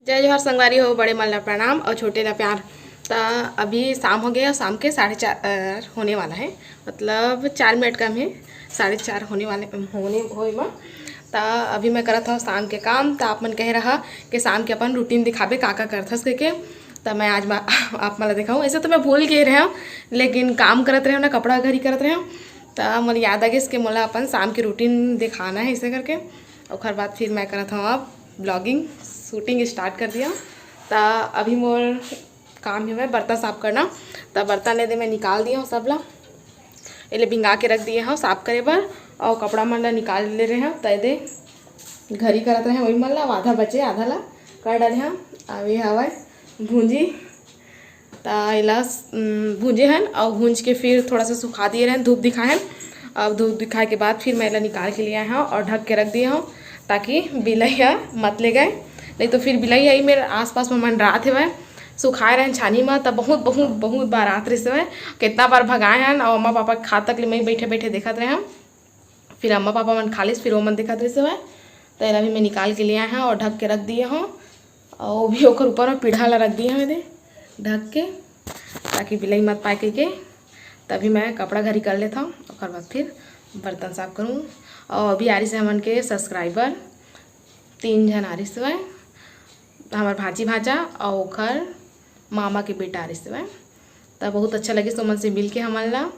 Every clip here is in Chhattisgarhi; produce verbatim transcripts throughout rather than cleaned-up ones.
जय जोहार संगवारी हो, बड़े मन ला प्रणाम और छोटे ला प्यार। त अभी शाम हो गया, शाम के साढ़े चार होने वाला है, मतलब चार मिनट कम है, साढ़े चार होने वाले होने होए मा। त अभी मैं करत हूँ शाम के काम। त आप मन कहे रहा कि शाम के अपन रूटीन दिखाबे, का का करथस कहिके। त मैं आज मा-, आप मन ला दिखाऊँ। ऐसे तो मैं भूल गए रहे हूँ, लेकिन काम करत रहे हूँ ना, कपड़ा घरी करत रहे हूँ, त मोला याद आ गइस कि मोला अपन शाम के रूटीन दिखाना है, ऐसे करके। ओकर बाद फिर मैं करत हूँ अब ब्लॉगिंग, शूटिंग स्टार्ट कर दिया। त अभी मोर काम हवय बर्तन साफ करना। त बर्तन ले दे मैं निकाल दिया हूँ सब ला, एले भिंगा के रख दिए हूँ साफ करे बर। और कपड़ा मन ला निकाल ले रहे हूँ, त दे घरी करत रहे वही मन ला, आधा बचे आधा ला कर डाले हूँ। अब ये हवय भूंजी, त एला उम, भूंजे हन और भूंज के फिर थोड़ा सा सुखा दिए रहन, धूप दिखाए हन। अब धूप दिखाए के बाद फिर मैं एला निकाल के ले आए हूँ और ढक के रख दिए हूँ, ताकि बिलाई ह मत ले गए, नहीं तो फिर बिलाई आई मेरे आसपास में मंडरात हेवय। सुखाए रहन छानी म, त बहुत बहुत बहुत बार आत रहिस हेवय, कितना बार भगाए हन और अम्मा पापा के हाथ तक ले मैं बैठे बैठे देखत रहे हन। फिर अम्मा पापा मन खा लिस, फिर वो मन देखत रहिस हेवय। त एला भी मैं निकाल के ले आए हूँ और ढक के रख दिए हूँ। और वो भी ओकर ऊपर में पीढ़ा ला रख दिए हूँ एदे ढक के, ताकि बिलाई मत पाए कहिके। तभी मैं कपड़ा घरी कर लेता हूँ, ओकर बाद फिर बर्तन साफ करूँ। और अभी आ रही से हमन के सब्सक्राइबर, तीन झन आ रही से, हमार भांची भांचा और ओकर मामा के बेटा आ रही से। त बहुत अच्छा लगिस ओमन से मिल के हमन ला।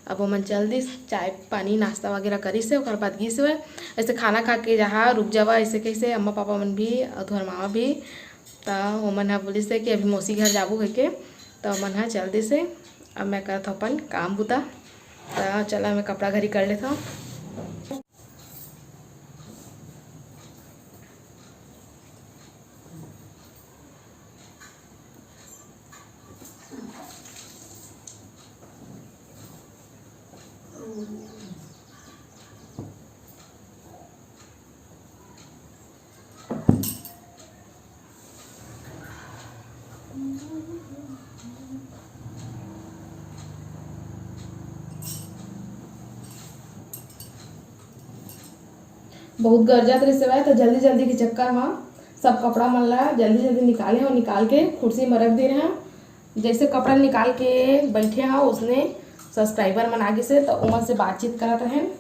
अब ओमन चल दिस, चाय पानी नाश्ता वगैरह करिस हे, ओकर बाद गिस हे। ऐसे खाना खा के जहाँ रुक जावा, ऐसे कैसे अम्मा पापा मन भी और तुहर मामा भी। त ओमन ह बोलिस हे कि अभी मौसी घर जाबो कहिके, त ओमन ह चल दिस हे। अब मैं करत हूँ अपन काम बुता। त चला मैं कपड़ा घरी कर लेता हूँ। बहुत गरजत रहिस हवय, त जल्दी जल्दी के चक्कर म सब कपड़ा मन ला जल्दी जल्दी निकाले हव, निकाल के कुर्सी म रख दे रहे हव। जैसे कपड़ा निकाल के बैठे हव, उसने सब्सक्राइबर मन आ गिस हे, त ओमन से बातचीत करत रहेन।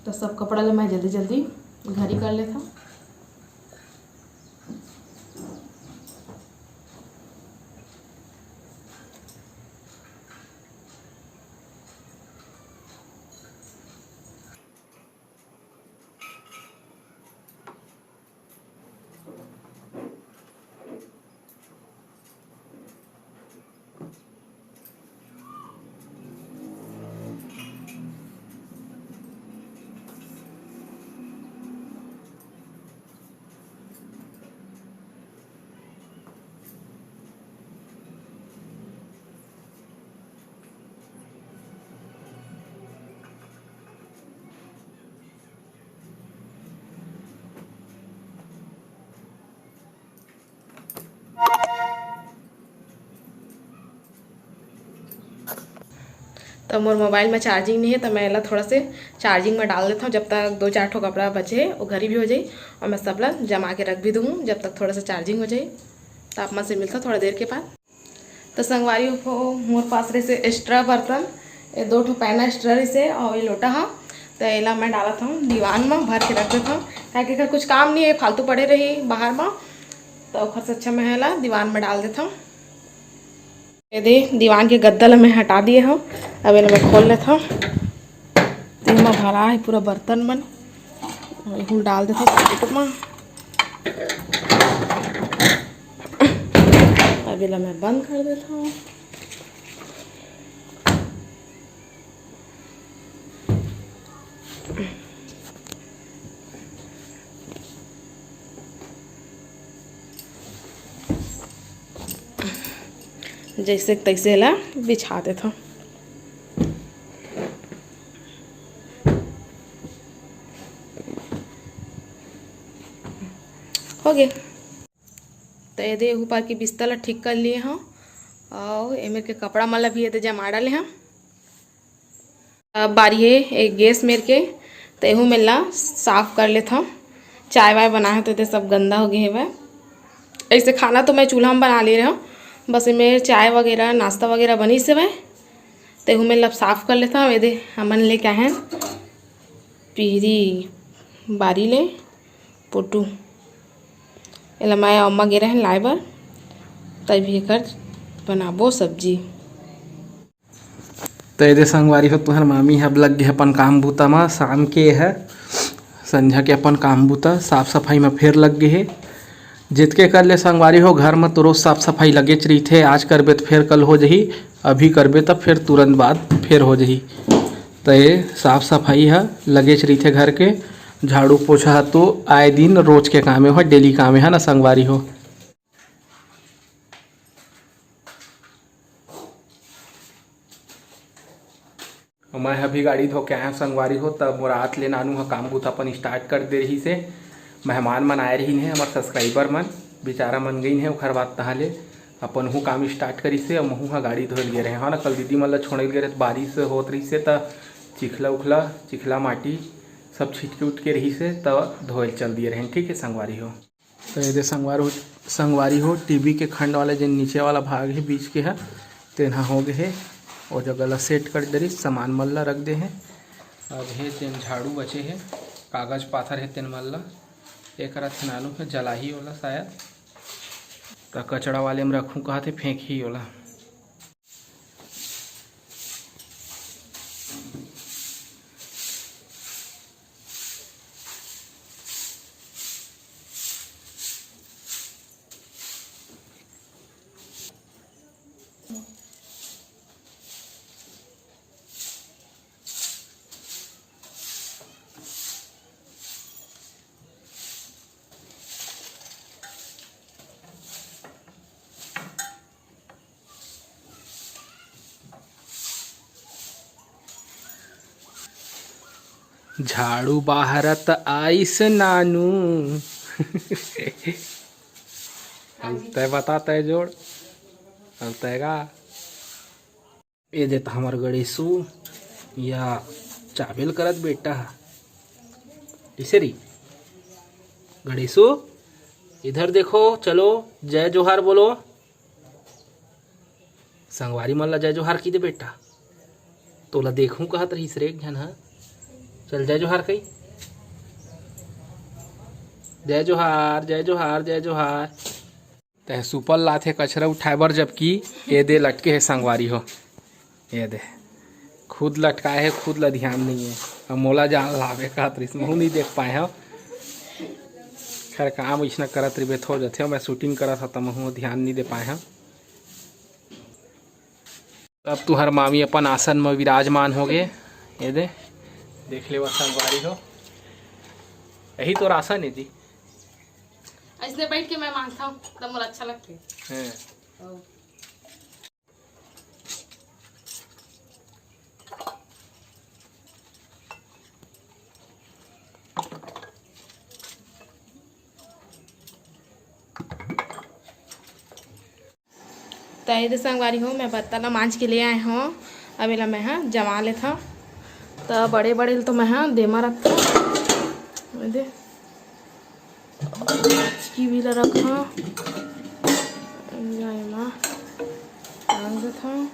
त सब कपड़ा ला मैं जल्दी जल्दी घरी कर लेथव। त मोर मोबाइल में चार्जिंग नहीं है, त मैं एला थोड़ा से चार्जिंग में डाल देथव, जब तक दो चार ठो कपड़ा बचे हे, वो घरी भी हो जाई और मैं सबला जमा के रख भी दूँ, जब तक थोड़ा सा चार्जिंग हो जाई। त आप मन से मिलता थोड़ा देर के बाद। त संगवारी हो, मोर पास रहिसे एक्स्ट्रा बर्तन, ये दो ठो पैना एक्स्ट्रा रहिसे और ये लोटा हा, त एला मैं डालत हूँ दीवान में भर के रख देथव, ताकि एकर कुछ काम नहीं है, फालतू पड़े रही बाहर में, त ओखर से अच्छा मैं एला दीवान में डाल देथव। ये दे, दीवान के गद्दा ला मैं हटा दिए हव। अब एला मैं खोल लेथव। तेमा भरा हे पूरा बर्तन मन। एहू डाल देथव पैकेट म। अब एला मैं बंद कर देथव। जैसे तैसे ला बिछा देथव। हो गे। त एदे ऊपर के बिस्तर ला ठीक कर लिए हव, अउ एमेर के कपड़ा मन ला भी एदे जमा डाले हव। अब बारी हे एक गैस मेर के, त एहू मेर ला साफ कर लेथव। चाय वाय बनाए हव त एदे सब गंदा हो गे हवय। ऐसे खाना तो मैं चूल्हा में बना ले रहे हव, बस एमेर चाय वगैरह नाश्ता वगैरह बनिस हवय, त एहू मेर ला साफ कर लेथव। एदे हमन लेके आए हन पिहरी बारी ले पोटू, एला मैं अम्मा गे रहेन लाए बर, तभी एकर बनाबो सब्जी। त एदे संगवारी हो, तुहर मामी ह अब लग गे अपन काम बूता म। शाम के ह, संझा के अपन काम बूता साफ सफाई म फेर लग गे हे। जितके कर ले संगवारी हो, घर म तो रोज साफ सफाई लगेच रहिथे। आज करबे त फेर कल हो जही, अभी करबे त फेर तुरंत बाद फेर हो जही। त ये साफ सफाई ह लगेच रहिथे घर के। झाड़ू पोछा ह तो आए दिन रोज के काम हे, डेली काम हे ना संगवारी हो। मैं अभी गाड़ी धो के आया संगवारी हो, तब मोर आत ले नानू ह काम बूता अपन स्टार्ट कर दे रहिस हे। मेहमान मन आए रहिन हे, हमर सब्सक्राइबर मन, बेचारा मन गइन हे, ओखर बाद तहाँ ले अपन हूँ काम स्टार्ट करिस हे। अउ महू ह गाड़ी धोए ल गे रहे हव ना, कल दीदी मन ल छोड़े ल गे रहे, त बारिश होत रहिस हे, त चिखला उखला, चिखला माटी सब छिटके उटके रहिस हे, त धोए ल चल दिए रहेन। ठीक हे संगवारी हो। त एदे संगवार हो, संगवारी हो, टीवी के खंड वाला जेन नीचे वाला भाग हे बीच के ह, तेन ह हो गे हे। ओ जगह ला सेट कर डरिस, सामान मन ला रख दे हे। अब हे जेन झाड़ू बचे हे, कागज पाथर हे, तेन मन ला एक रथ नानू हे, जलाही ओला शायद। त कचड़ा वाले म रखूँ कहत हे, फेंकही ओला। झाड़ू बाहरत आइस नानू। अब तय बता, तय जोड़। अब तय गा। ए देता हमर गणेशू या चाबेल करत बेटा। इसे रही गणेशू, इधर देखो, चलो जय जोहार बोलो। संगवारी मन ला जय जोहार की दे बेटा। तोला देखहूं कहत रहिस रे एक झन ह। चल जय जोहार कही। जय जोहार, जय जोहार, जय जोहार। तह सुपल लाथे कचरा उठाए बर, जबकि ये दे लटके हे संगवारी हो। ये दे खुद लटकाए हे, खुद ला ध्यान नहीं है। अब मोला जान लावे कहत रहिस, महू नहीं देख पाए हव। खैर काम इसना करत रहिबे थो जथे, मैं शूटिंग करत हव त महू ध्यान नहीं दे पाए हव। अब तुहर मामी अपन आसन म विराजमान हो गे। ये दे देख ले संगवारी हो, यही तो आसन है जी। ऐसने बैठ के मैं मांगता हूँ तब मोला अच्छा लगता है। हैं। त ये दे संगवारी हो, मैं बर्तन ला मांज के ले आए हव। अब एला मैं ह जमा लेथव। त बड़े बड़े ल तो मैं ह देमा रखथव। ये दे, चकी भी ला रखव। एमा डाल देथव।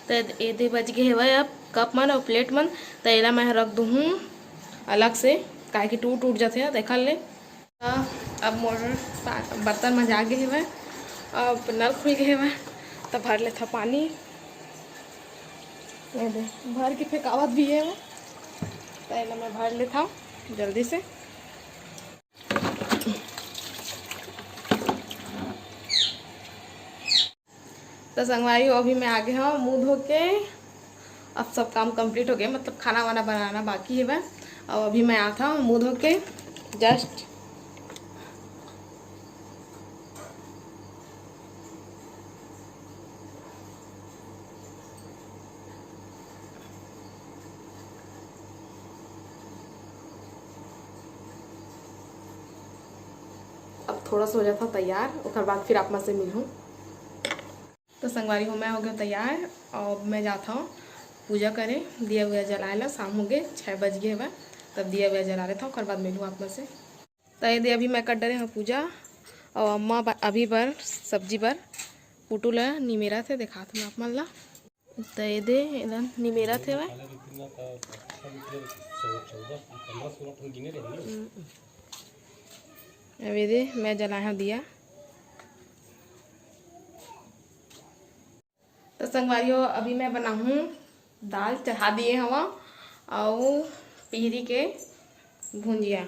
त एदे बच गे हवय अब कप मन अउ प्लेट मन, त एला मैं रख दूहूँ अलग से, काहे कि टूट टूट जाथे ना, तेखर ले। त अब मोर पा-, बर्तन म जा गे हवय, अब नल खुल गे हवय, त भर लेथव पानी। एदे, भर के फेंकावत भी हवय, त एला मैं भर लेथव जल्दी से। त संगवारी हो, अभी मैं आगे हव मुंह धो के। अब सब काम कंप्लीट हो गए, मतलब खाना वाना बनाना बाकी है बस। अब अभी मैं आत हव मुंह धो के, जस्ट। अब थोड़ा सा हो जाता तैयार, ओकर बाद फिर आप मन से मिलहूँ। तो संगवारी हो, मैं हो गया तैयार और मैं जाता हूँ पूजा करे, दिया उया जलाए ला। शाम हो गए, छः बज गए हवय, तब दिया उया जला लेता हूँ, ओकर बाद मिलूँ आप मन से। तो ये दे अभी मैं कर डरे हूँ पूजा, और अम्मा ब-, अभी बर सब्जी बर पुटू ला निमेरा थे, दिखात हूँ आप मन ला। त एदे एला निमेरत हेवय। अब एदे मैं जलाए हव दिया। त संगवारी हो, अभी मैं बनाहूँ दाल, चढ़ा दिए हव, अउ पिहरी के भुंजिया।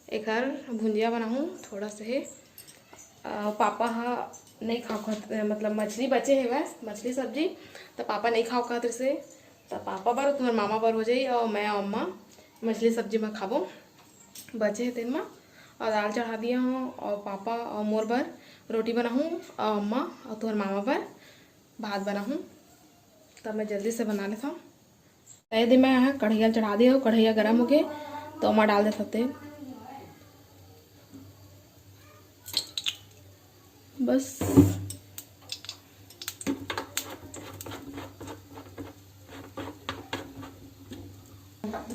एकर भुंजिया बनाहूँ थोड़ा से हे। अ, पापा ह नइ खाओ कहत, मतलब मछली बचे हे बस, मछली सब्जी, त पापा नइ खाओ कहत रहिसे, त पापा बर, तुम्हर मामा बर हो जाई, अउ मैं अउ अम्मा मछली सब्जी म खाबो, बचे हे तेन म। अउ दाल चढ़ा दिया हूँ, अउ पापा अउ मोर बर रोटी बनाहूँ, अउ अम्मा अउ तुम्हर मामा बर भात बनाहूँ। त मैं जल्दी से बना लेथव। ए दे मैं ह कढ़ैया चढ़ा दे हव, कढ़ैया गरम होगे, त ओमा डाल देथव तेल। बस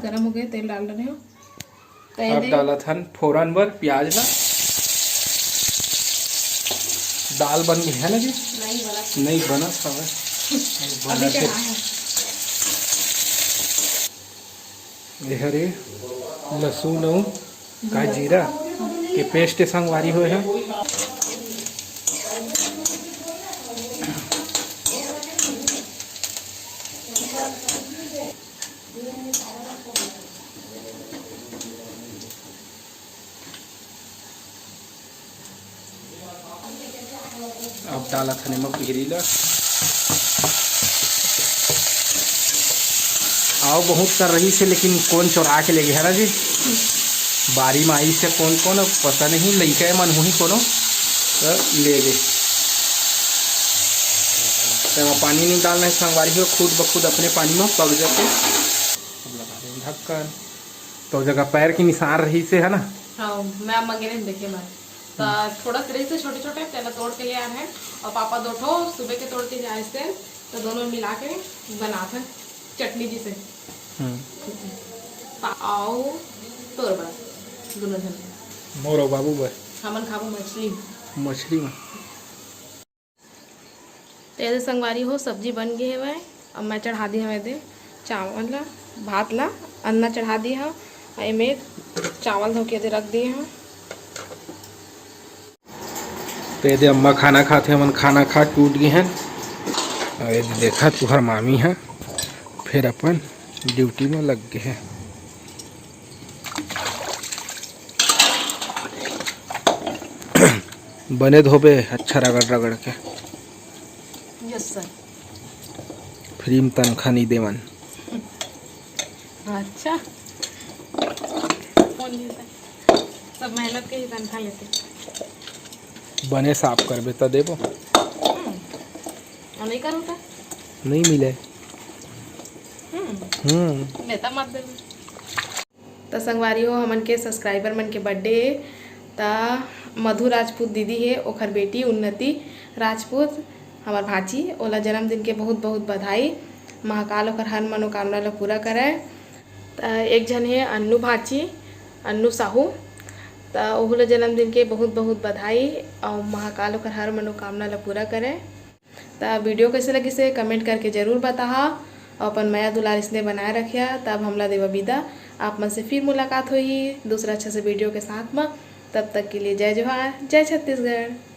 गरम होगे, तेल डाल डरे हव। त ए अब दे डालत हन फोरन बर प्याज ला। दाल बन गे हे ना जी? नइ बनत हवय। अभी बनत हे। चढ़ा हे। ए हरे लहसुन अउ का जीरा के पेस्ट संगवारी होए हे। अब डालत हन एमा पिहरी ला। अउ बहुत कर रहिसे, लेकिन कोन चोरा के लेगे हे ना जी, बारी म आइसे कोन कोन, अब पता नहीं, लइका मन होही कोनो, त लेगे। त एमा पानी नइ डालना हे संगवारी हो, खुद ब खुद अपने पानी म पक जाथे। अब लगा देन ढक्कन। तो जगह पैर के निशान रहिसे, है ना? हाँ, मैं अम्मा गे रहेन देखे बर। त थोड़ा से रहिसे छोटे-छोटे, तेला तोड़ के ले आए रहेन, अउ पापा दो ठो सुबह के तोड़ के ले आइसे, त दोनों मिला के बनात हन चटनी जइसे। हम्म। पा-, अउ तोर बर, दोनों झन। मोर अउ बाबू बर। हमन खाबो मछली। मछली में। त एदे संगवारी हो, सब्जी बन गे हवय। अब मैं चढ़ा दे हव एदे चावल ला, भात ला, अन्ना चढ़ा दे हव। अउ एमे चावल धो के एदे रख दे हव। त एदे अम्मा खाना खाथे, हमन खाना खा के उठ गे हन। अउ एदे देखा, तुहर मामी ह फेर अपन ड्यूटी म लग गे हे। बने धोबे अच्छा रगड़ रगड़ के। Yes sir. फ्री म तनखा नइ देवन। अच्छा। कौन जीता? सब मेहनत के ही तनखा लेते। बने साफ करबे त देबो। हम्म। अउ नइ करो त? नइ मिले। हम्म। हम्म। लेता मत देबे। त संगवारी हो, हमन के सब्सक्राइबर मन के बर्थडे हे, त मधु राजपूत दीदी हे, ओखर बेटी उन्नति राजपूत, हमर भांची, ओला जन्मदिन के बहुत बहुत बधाई। महाकाल ओखर हर मनोकामना ल पूरा करय। त एक झन हे अन्नू भांची, अन्नू साहू, त ओहू ला जन्मदिन के बहुत बहुत बधाई, अउ महाकाल ओकर हर मनोकामना ला पूरा करे। त video कइसे लगिस हे, comment करके जरूर बताहा, अउ अपन मया दुलार अइसने बनाए रखिहा। त अब हमला देवा बिदा, आप मन से फिर मुलाकात होही दूसरा अच्छा से video के साथ म। तब तक के लिए जय जोहार, जय छत्तीसगढ़।